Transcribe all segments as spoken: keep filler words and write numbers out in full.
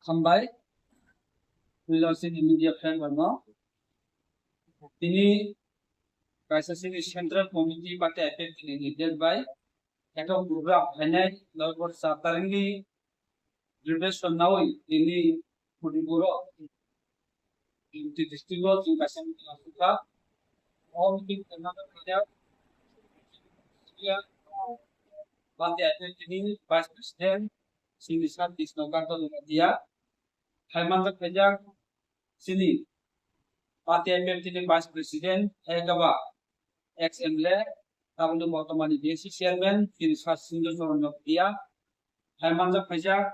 Hambai. Puila chini media friend rokno. Tini kaisa chini Central Committee party I P F T ni leader bai ekta program hainai November sat tarikni preparation nawi tini Manipur o Unity district o chwng kaisa meeting asukha. O meeting khwnana khaijak party I P F T ni Vice President chini Sir Krishna Kanta Jamatia. Hai manjak khaijak chini party I P F T ni Vice President hai khe ba ex M L A, tabukni bortomani B S C chairman, chini Sir Sindhu Charan Jamatia. Hai manjak khaijak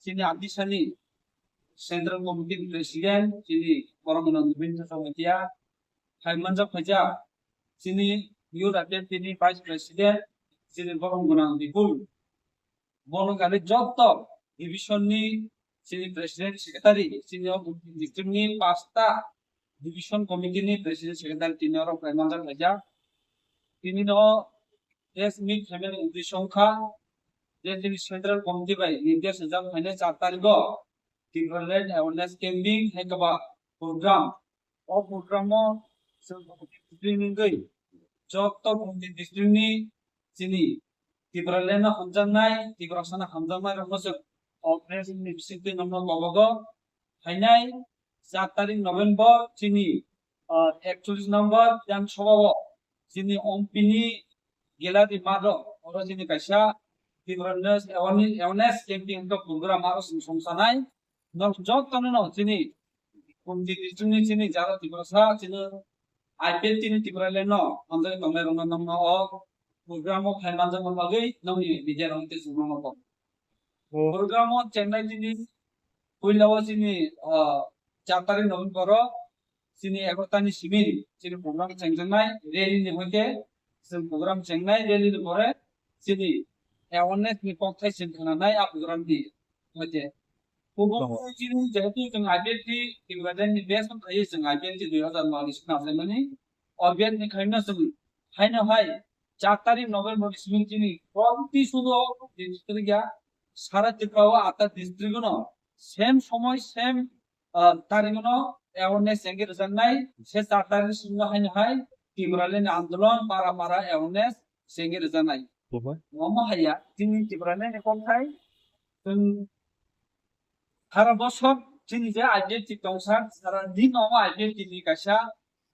chini Adisani Central Committee ni President, chini borok gwnang Nibendra Jamatia. Hai manjak khaijak chini Youth I P F T ni Vice President, chini borok gwnang Bipul. Bono gari joto division ni chini president secretary, chini o district ni pasta division committee ni president secretary tini oro khlai manjak khaijak. Tini no press meet khaimani uddesho wngkha je chini central committee bai nirdesh rijak phainai char tarikh o Tipraland awareness camping hai khe ba program. O program o chwng committee wngwi joto committee district ni chini Tipraland no hamjaknai, Tiprasa no hamjaknai rokno chwng o press ni bisingtwi nokno kobogo. Phainai char tarikh November chini, ah, ekchollish number Bidhan Sabha o chini M P ni gallery math o oro chini kaisa Tipraland awareness, awareness camping wngkha program aro chwng songsanai. Nok jotono no chini committee district ni chini jara Tiprasa chini I P F T ni Tipraland no hamjagwi tongnai rokno nokno o program o phai manjakna bagwi nokni media rok tei chwngno no kok. Program o chengnai chini puila o chini, ah, char tarikh November o chini egarota ni simi chini program chengjaknai rally ni hoite chwng program chengnai rally ni pore chini awareness ni kokthai chwng khnanai a program ni hoite. Kubun Oho. Chini jehetu chwng I P F T Tipraland ni best wngkha chwng I P F T dui hazar noi ni swnamjaimani. O best ni khaino chwng haino hai char tarikh November ni simi chini proti sudo district ya sara Tripura o atta district no same somoy same ah, tarikno awareness chengwi rwjaknai, se char tarikni simi haino hai Tipraland ni andolon para para awareness chengwi rwjaknai. Omo haiya, chini Tipraland ni kokthai, chwng sara bosor chini je I P F T tongsa, sara din omo I P F T ni kaisa,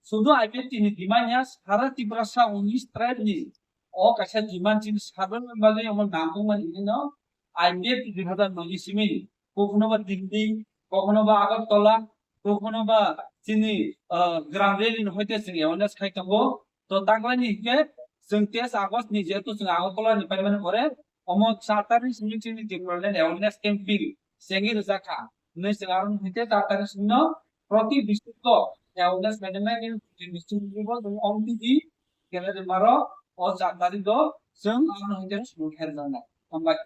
sudu I P F T ni demand ya, sara Tiprasa unis tribe ni o kaisa demand chini sabrang bagwi omo nangkukmani hino I P F T dui hazar noi ni simi kokno ba Delhi, kokno ba Agartala, kokno ba chini, ah, Gram Valley ni hoite chwng awareness khai tongo. To taklaini hinkhe chwng teis August ni jehetu chwng Agartala ni paimani pore omo char tarikh simi chini Tipraland awareness camping chengwi rwjakha. Hwnwi chwng aro hinkhe char tarikh simi no proti district o awareness maintainment district level chwng O M P D gallery maro o char tarikh o chwng aro hinkhe chwng kherjaknai. Hambai.